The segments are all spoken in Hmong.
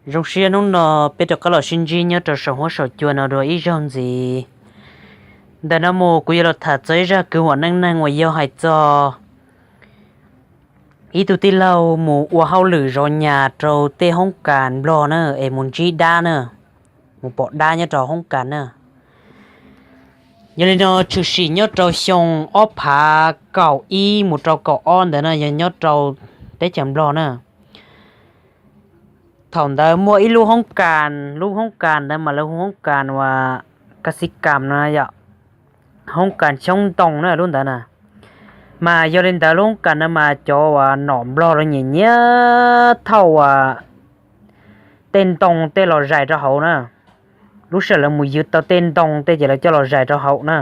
Zoo siab hnub no peb rov qab los sib ntsib nyob rau saum huab saum cua no dua ib zaug ntxiv. Ntawm no mus kuv yuav los tham txog ib zaj kwv huam neej neeg uas yog hais txog ib tug tij laug mus ua hauj lwm zov nyas rau tej hoob kas Nplog na, es mus ntsib dab na, mus pom dab nyob rau hoob kas na. Yog li no tshwm sim nyob rau xyoo ob phav kaum ib mus rau kaum ob ntawd na, yog nyob rau teb chaws Nplog na. Thaum ntawd muaj ib lub hoob kas, lub hoob kas ntawd mas lawv hu hoob kas uas Kas Xi Kas no yom, hoob kas xyoob ntoo na lub ntawd na. Mas yog li ntawd lub hoob kas ntawd mas cov uas nom Nplog lawv nyiam nyiam thauj uas tej ntoo tej los zais rau hauv na. Lub sij hawm lawv mus ywg tau tej ntoo tej ces lawv coj los zais rau hauv na.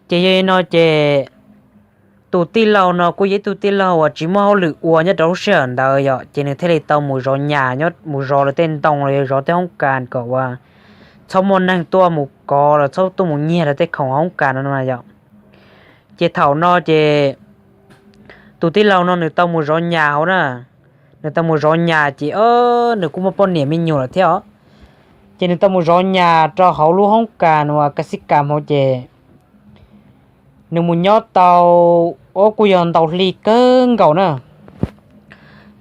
Ces yog li no ces tus tij laug no kuj yog ib tug tij laug uas tsis muaj hauj lwm ua nyob rau lub sij hawm ntawd yom, ces nws thiaj li tau mus zov nyas, mus zov lawv tej ntoo los yog zov tej hoob kas kom uas txhob muaj neeg tuaj mus kov los txhob tuaj mus nyiag lawv tej khoom hoob kas no yom. Ces thaum no ces tus tij laug no nws tau mus zov nyas hauv na, nws tau mus zov nyas ces nws kuj muaj poj niam me nyuam lawm thiab os. Ces nws tau mus zov nyas rau hauv lub hoob kas uas Kas Xi Kas hauv ces nws mus nyob tau, o kuj yog ntau hli kawg nkaus na.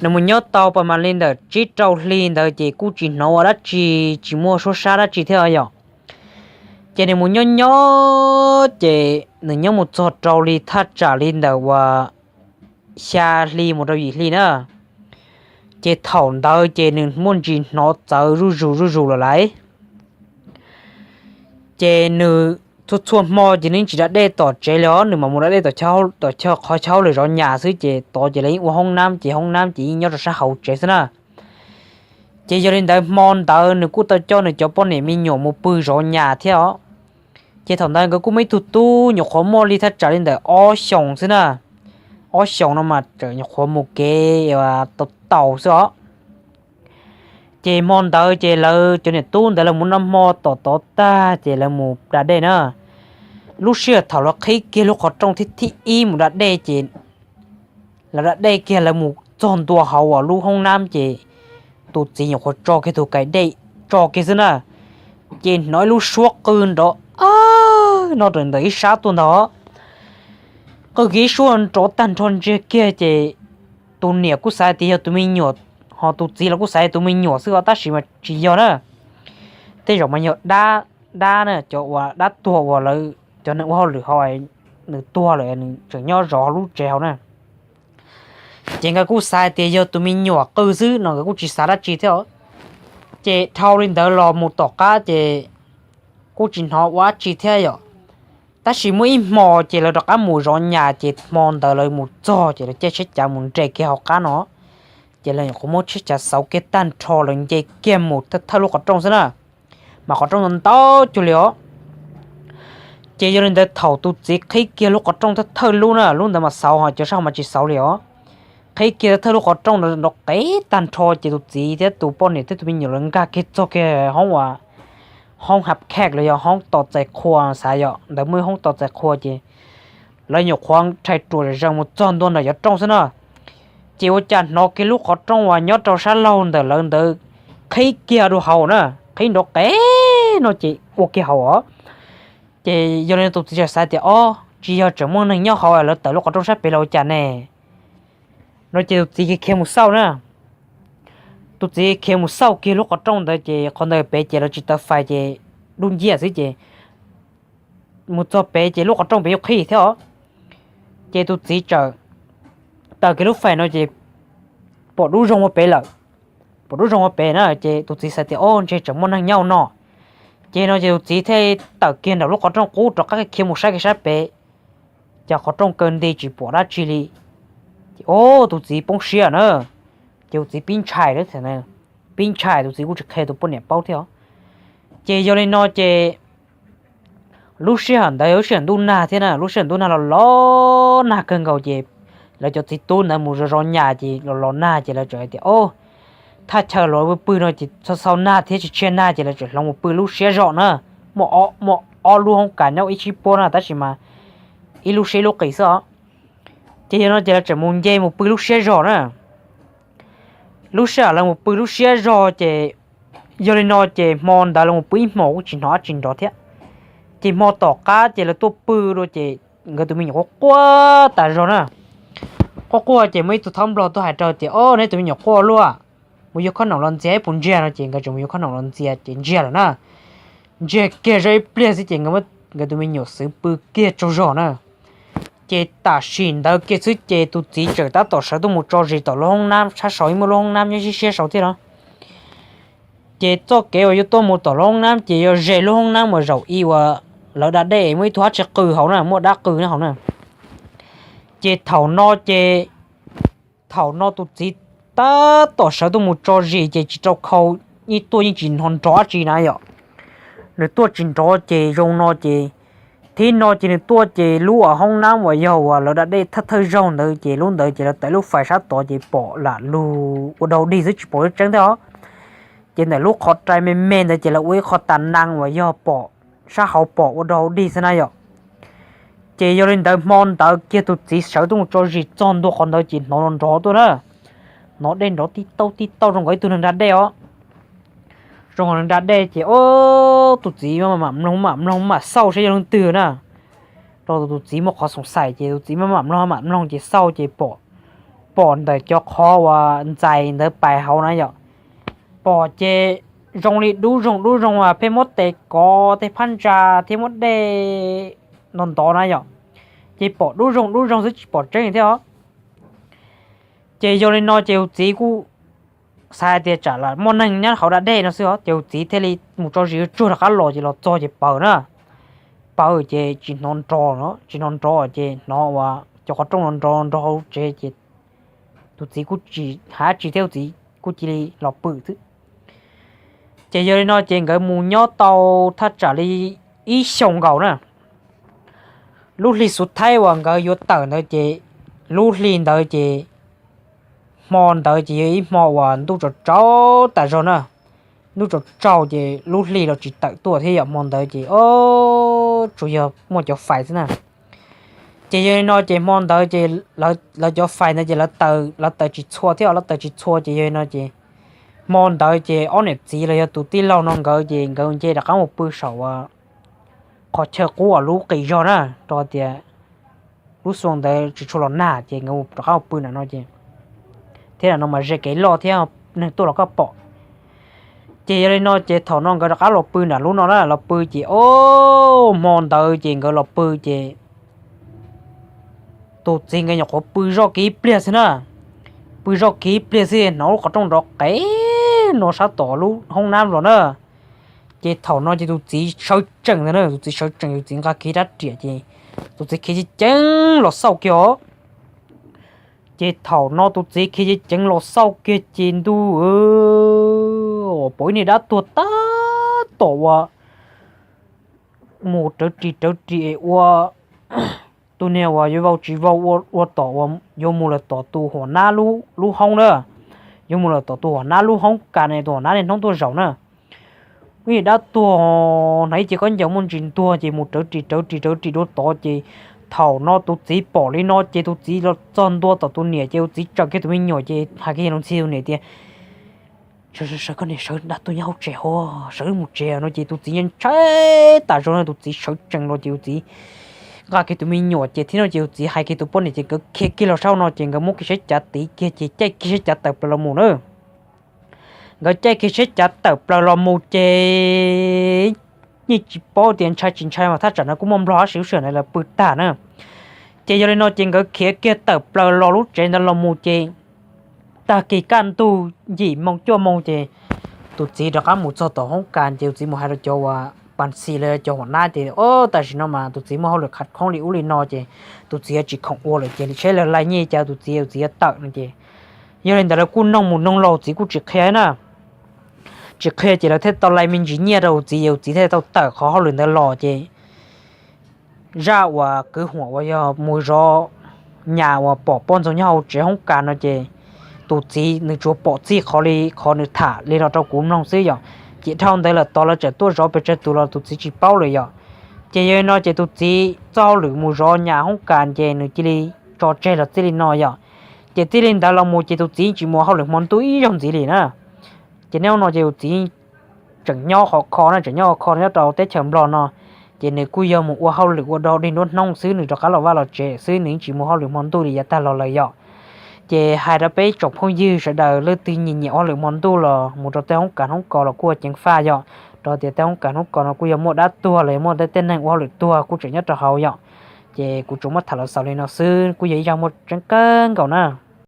Nws mus nyob tau pas mam li ntawm tsib rau hli ntawd ces kuj tsis hnov ua dab tsi, tsis muaj suab sab dab tsi thiab yom. Ces nws mus nyob nyob ces nws nyob mus txog rau li thaj tsam li ntawm uas xya hli mus rau yim hli na. Ces thaum ntawd ces nws muaj ntsis hnov txawv zuj zus zuj zus lawm lauj. Ces nws txhua txhua hmo ces nws yeej tsis da dej tom tsev li os, nws mam mus da dej tom qhov chaw hauj lwm zov nyas xwb, ces tod ces lawv yeej ua hoob nab, ces hoob nab ces yeej nyob rau sab hauv tsev xwb na. Ces yog li ntawd hmo ntawd nws kuj tau coj nws cov poj niam me nyuam mus pw zov nyas thiab os. Ces thaum ntawd nkawd kuj muaj ib tug tub nyuam qhuav muaj li thaj tsam li ntawm ob xyoos xwb na. Ob xyoos no mas tseem nyuam qhuav mus kev tau tau xwb os. Ces hmo ntawd ces lawv cov niam tub ntawd lawv mus noj hmo tom tod tag ces lawv mus da dej na. Lub sij hawm thaum lawv qhib kiag lub qhov rooj thib thib ib mus da dej ces lawv da dej kiag lawv mus txog ntua hauv uas lub hoob nab ces tus txiv nyuam qhuav tso kiag tus kais dej tso kiag xwb na. Ces hnov ib lub suab qw nrov no ntawm ib sab tuaj ntag. Qw kiag ib suab nrov tag nrho ntsiag kiag ces tus niam kuj xav tias yog tus me nyuam, ho tus txiv los kuj xav yog tus me nyuam xwb os, tab sis mas tsis yog na. Tej zaum mas yog dab, dab na, cov uas dab tuag uas lawv cov neeg ua hauj lwm hauv, nws tuag lawm nws tseem nyob zov lub tsev hauv na. Ces nkawd kuj xav tias yog tus me nyuam qw xwb no nkawd kuj tsis xav dab tsi thiab. Ces dhau li ntawd los mus tom qab ces kuj tsis hnov ua dab tsi thiab yom. Tab sis muaj ib hmo ces lawv rov qab mus zov nyas ces hmo ntawd lawv mus txog ces lawv caij tsheb cav mus nres kiag hauv qab no. Ces lawv nyuam qhuav muab tsheb cav xauv kiag tag nrho lawv nce kiag mus thawj lub qhov rooj xwb na. Mas qhov rooj ntau ntau cuag li os. Ces yog li ntawd thaum tus txiv qhib kiag lub qhov rooj thawj thawj lub na, lub ntawd mas xauv ho cov sab hauv mas tsis xauv li os. Qhib kiag thawj lub qhov rooj nrov qev tag nrho ces tus txiv thiab tus poj niam thiab tus me nyuam lawv nkag kiag txog kiag hoob uas, hoob hab khaj los yog hoob tos txais qhua, xav yog ntawd muaj ib hoob tos txais qhua ces lawv nyuam qhuav rhais ruam zees mus txog ntua ntawm cov rooj xwb na. Ces ua cas hnov kiag lub qhov rooj uas nyob rau sab laug ntawm lawv ntawd qhib kiag rau hauv na, qhib nrov qev no ces ua kiag hauv os. Ces yog li tus txiv txawm xav tias, o, tsis yog tseem muaj neeg nyob hauv lawv tawm lub qhov rooj sab pem los ua cas ne? No ces tus txiv khiav khiav mus xauj na. Tus txiv khiav mus xauj kiag lub qhov rooj ntawd ces qhov ntawd pem ces lawv tsis taws fais ces dub nciab xwb ces mus txog pem ces lub qhov rooj pem yuav qhib thiab os. Ces tus txiv txawm taws kiag lub fais no ces pom dub zoo ua pem lawm. Pom dub zoo ua pem na ces tus txiv xav tias, o, ntshe tseem muaj neeg nyob no. Ces no ces tus txiv thiaj tawm kiag nram lub qhov rooj qub rov qab khiav mus saib kiag sab pem. Ces qhov rooj kaw nti tsis pom dab tsi li. Ces o, tus txiv poob siab na. Ces tus txiv pib ntshai lawm, pib ntshai tus txiv kuj tsis qhia tus poj niam paub thiab os. Ces yog li no ces lub sij hawm ntawd lub sij hawm ntuj nag thiab na, lub sij hawm ntuj nag los los nag kawg nkaus ces lawv cov txiv tub ntawd mus zov zov nyas ces los los nag ces lawv txawm hais tias, o, thaj chaw los pw no ces txhua txhua nag thiab tsis tshiab nag ces lawv txawm hloov mus pw lub siab zog na. Muaj, muaj ob lub hoob kas nyob ib sib puab na tab sis mas ib lub siab ib lub qis xwb os. Ces yog no ces lawv txawm mus nce mus pw lub siab zog na. lub sij hawm lawv mus pw lub siab zog ces yog li no ces hmo ntawd lawv mus pw ib hmos kuj tsis hnov dab tsi nrov thiab. Ces hmo tom qab ces lawv tuaj pw dua ces nkawd tus me nyuam quaj quaj tas zog na. Quaj quaj ces muaj ib tug thaub nplog tuaj hais rau tias, Ob, neb tus me nyuam quaj luaj, mus yuav khob noom los ntxias ib puas ntsiag no. Ces nkawd tseem mus yuav khob noom los ntxias ces ntsiag lawm na. Ntsiag kiag zoj ib pliag xwb ces nkawd tus me nyuam xwb pw kiag tsaug zog na. Ces tam sim ntawd kiag xwb ces tus txiv tseem tab tom sawv tuaj mus tso zis tom lub hoob nab, sab saud ib muaj lub hoob nab nyob siab siab saud thiab no. Ces txoj kev uas yuav tuaj mus tom lub hoob nab ces yuav ze lub hoob nab uas zaum ib uas lawv da dej muaj ib tug dab tsi qw hauv na, muaj dab qw hauv na. Ces thaum no ces, thaum no tus txiv tab tom sawv tuaj mus tso zis ces tsis rau khau, yeej tuaj yeej tsis hnov nrov dab tsi na yom. Nws tuaj tsis nrov ces zoo no ces, thib no ces nws tuaj ces lub uas hoob nab uas yog uas lawv da dej thawj thawj zaug ntawd ces lub ntawd ces lawv tawm lub fais sab tod ces pom lam lug ua dog dig xwb tsis pom lub tseeb thiab os. Ces ntawm lub qhov rai me me ntawd ces lawv ua ib qho tas nees uas yog pom sab hauv pom ua dog dig xwb na yom. Ces yog li ntawd hmo ntawd kiag tus txiv sawv tuaj mus tso zis txog ntua qhov ntawd ces hnov nrov tuaj na. Hnov dej nrov tib tauj tib tauj zoo nkaus ib tug neeg da dej os. Zoo nkaus neeg da dej ces tus txiv mam mloog mam mloog mam xauj saib yog leej twg na. Rau tus txiv muaj qhov xoom xaim ces tus txiv mam mloog mam mloog ces xauj ces pom, pom ntawm cov qhov uas ntxais ntawd pais hauv na yom. Pom ces zoo li dub zoo dub zoo as pheej muab tes kov tej phab ntsa thiab muab dej ntov ntov na yom. Ces pom dub zoo dub zoo xwb tsis pom tseeb thiab os. Ces yog li no ces tus txiv kuj xav hais tias tsam lam muaj neeg nyob hauv da dej no xwb os, ces tus txiv thiaj li mus tso zis yuav tsuag rov qab los ces los txog ces pawg na. Pawg ces tsis hnov nrov, tsis hnov nrov ces hnov uas cov qhov rooj no nrov nrov hauv tsev ces tus txiv kuj tsis hais dab tsi thiab tus txiv kuj cia li los pw xwb. Ces yog li no ces nkawd mus nyob tau thaj tsam li ib xyoos nkaus na. Lub hli xuv thaib uas nkawd yuav tawm ntawd ces, lub hli ntawd ces hmo ntawd ces yog ib hmo uas ntuj tsaus tsaus tas zog na. Ntuj tsaus tsaus ces lub hli los tsis tawm tuaj thiab yom, hmo ntawd ces o, tsuas yog muaj cov fais xwb na. Ces yog li no ces hmo ntawd ces lawv cov fais ntawd ces lawv taws tsis txhua thiab, lawv taws tsis txhua ces yog li no ces hmo ntawd ces ob niam txiv los yog tus tij laug no nkawd ces nkawd nce rov qab mus pw saum uas qhov chaw qub uas lub qis zog na, rau tias lub xyoo ntawd tsis tshua los nag ces nkawd rov qab mus pw nram no ces, thiab nram no mas ze kev loj thiab neeg tuaj los kuj pom. Ces yog li no ces thaum no nkawd rov qab los pw nram lub no na, los pw ces o, hmo ntawd ces nkawd los pw ces tus txiv nkawd nyuam qhuav pw zoj kiag ib pliag xwb na. Pw zoj kiag ib pliag xwb hnov lub qhov rooj nrov qev no sab tom lub hoob nab los na. Ces thaum no ces tus txiv sawv tsees ntag na, tus txiv sawv tsees, tus txiv nqa kiag rab riam ces tus txiv khiav ceev ceev los xauj kiag os. Ces thaum no tus txiv khiav ceev ceev los xauj kiag ces ntuj, pom ib niag dab tuag tab tom uas mus rawv ris rawv ris ua tus niag uas yuav vau tsis vau ua tom uas yuav mus lawm tom tus huam nab lub hoob na, yuav mus lawm tom tus huam nab lub hoob kas ne, tus huam nab niaj hnub tuaj zaum na. Ib niag dab tuag hnav ib ce khaub ncaws muaj ntsis ntuag ces mus rawv ris rawv ris rawv ris dua tod ces thaum no tus txiv pom li no ces tus txiv los txog ntua tom tus niam ces tus txiv tsawm kiag tus me nyuam ces hais kiag lus ntxhi tus niam tias, Sawv, sawv, koj niam sawv, dab tuag nyob hauv tsev hov, sawv mus tsev no ces tus txiv ntshai tas zog no, tus txiv sawv tsees los ces tus txiv nqa kiag tus me nyuam ces thiab no ces tus txiv hais kiag tus poj niam ces nkawd khiav kiag los sab no ces nkawd muab kiag siab cav tiv kiag ces caij kiag siab cav tawm plaws los mus na. Nkawd caij kiag siab cav tawm plaws los mus ces yeej tsis paub tias ntshai tsis ntshai mas thaj tsam no kuj muaj nplog ab si lub sij hawm ntawd lawv pw tag na. Ces yog li no ces nkawd khiav kiag tawm plaws los lub tsev ntawd los mus ces tag kis kaj ntug yim moo cuaj moo ces tus txiv rov qab mus txog tom hoob kas ces tus txiv mus hais rau cov uas pas xis los cov huam nab tias, O, tam sim no mas tus txiv muaj hauj lwm khav khoob li ub li no ces tus txiv yuav tsis khoom ua lawm ces saib lawv laij nyiaj cas tus txiv, tus txiv yuav tawm no ces yog li ntawd lawv kuj noog mus noog los tus txiv kuj tsis qhia na. Tsis qhia ces lawv thiaj tau laij me ntsis nyiaj rau tus txiv, tus txiv thiaj tau tawm qhov hauj lwm ntawd los ces zaj uas kwv huam uas yog mus zov nyas uas pom poj ntxoog nyob hauv tsev hoob kas no ces tus txiv nws tsuas pom txij qhov li qhov nws tham li no rau kuv mloog xwb yom. Ces dhau ntawd lawm tod lawv tseem tuaj zov pes tsawg tus los tus txiv tsis paub lawm yom. Ces yog li no ces tus txiv txoj hauj lwm mus zov nyas hoob kas ces nws cia li tso tseg los txij li no yom. Ces txij li ntawd los mus ces tus txiv tsis mus hauj lwm hmo ntuj ib zaug ntxiv li na. Ces niaj hnub no ces tus txiv tseem nyob khov kho na, tseem nyob khov kho nyob rau teb chaws Nplog no, ces nws kuj yog mus ua hauj lwm ua dog dig nruab hnub xwb, nws rov qab los vaj los tsev xwb, nws yeej tsis mus hauj lwm hmo ntuj li yav tag los lawm yom. Ces hais rau peb tsoom phooj ywg sawv daws leej twg nyiam nyiam ua hauj lwm hmo ntuj los mus rau tej hoob kas hoob kos los kuj ua ceev faj yom, rau tias tej hoob kas hoob kos no kuj yog muaj dab tuag los yog muaj tej tej neeg ua hauj lwm tuag kuj tseem nyob rau hauv yom. Ces kuv tsuas muab tham los xaus li no xwb, kuj yog ib zaj muaj tseeb kawg nkaus na.